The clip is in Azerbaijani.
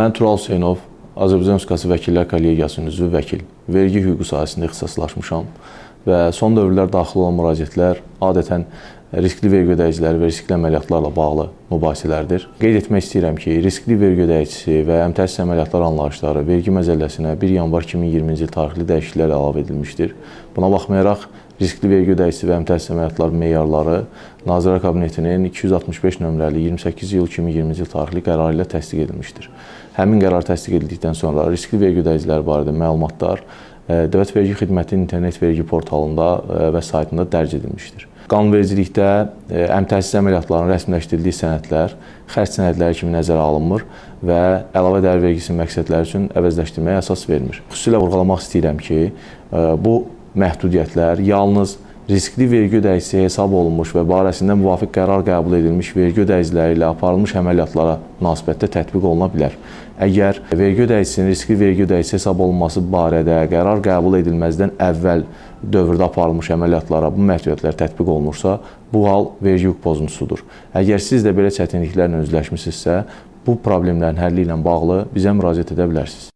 Mən Tural Hüseynov, Azərbaycan Respublikası Vəkillər Kollegiyasının üzvü, vəkil. Vergi hüququ sahəsində ixtisaslaşmışam və son dövrlər daxil olan müraciətlər adətən riskli vergi ödəyiciləri və riskli əməliyyatlarla bağlı mübahisələrdir. Qeyd etmək istəyirəm ki, riskli vergi ödəyicisi və əmtəksiz əməliyyatlar anlayışları vergi məcəlləsinə 1 yanvar 2020-ci il tarixli dəyişikliklər əlavə edilmişdir. Buna baxmayaraq, riskli vergi ödəyicisi və əmtəksiz əməliyyatlar meyarları Nazirlər Kabinetinin 265 nömrəli 28 iyul 2020-ci il tarixli qərarı ilə təsdiq edilmişdir. Həmin qərar təsdiq edildikdən sonra riskli vergi ödəyiciləri barədə məlumatlar Dövlət Vergi Xidmətinin internet vergi portalında və saytında dərc edilmişdir. Qanunvericilikdə əmtəksiz əməliyyatların rəsmiləşdirildiyi sənədlər xərc sənədləri kimi nəzərə alınmır və əlavə dəyər vergisinin məqsədləri üçün əvəzləşdirməyə əsas vermir. Xüsusilə vurğulamaq istəyirəm ki, bu məhdudiyyətlər yalnız riskli vergi ödəyicisi hesab olunmuş və barəsində müvafiq qərar qəbul edilmiş vergi ödəyiciləri ilə aparılmış əməliyyatlara münasibətdə tətbiq oluna bilər. Əgər vergi ödəyicisinin riskli vergi ödəyicisi hesab olunması barədə qərar qəbul edilməzdən əvvəl dövrdə aparılmış əməliyyatlara bu məhdudiyyətlər tətbiq olunursa, bu hal vergi hüquq pozuntusudur. Əgər siz də belə çətinliklərlə üzləşmisinizsə, bu problemlərin həlli ilə bağlı bizə müraciət edə bilərsiniz.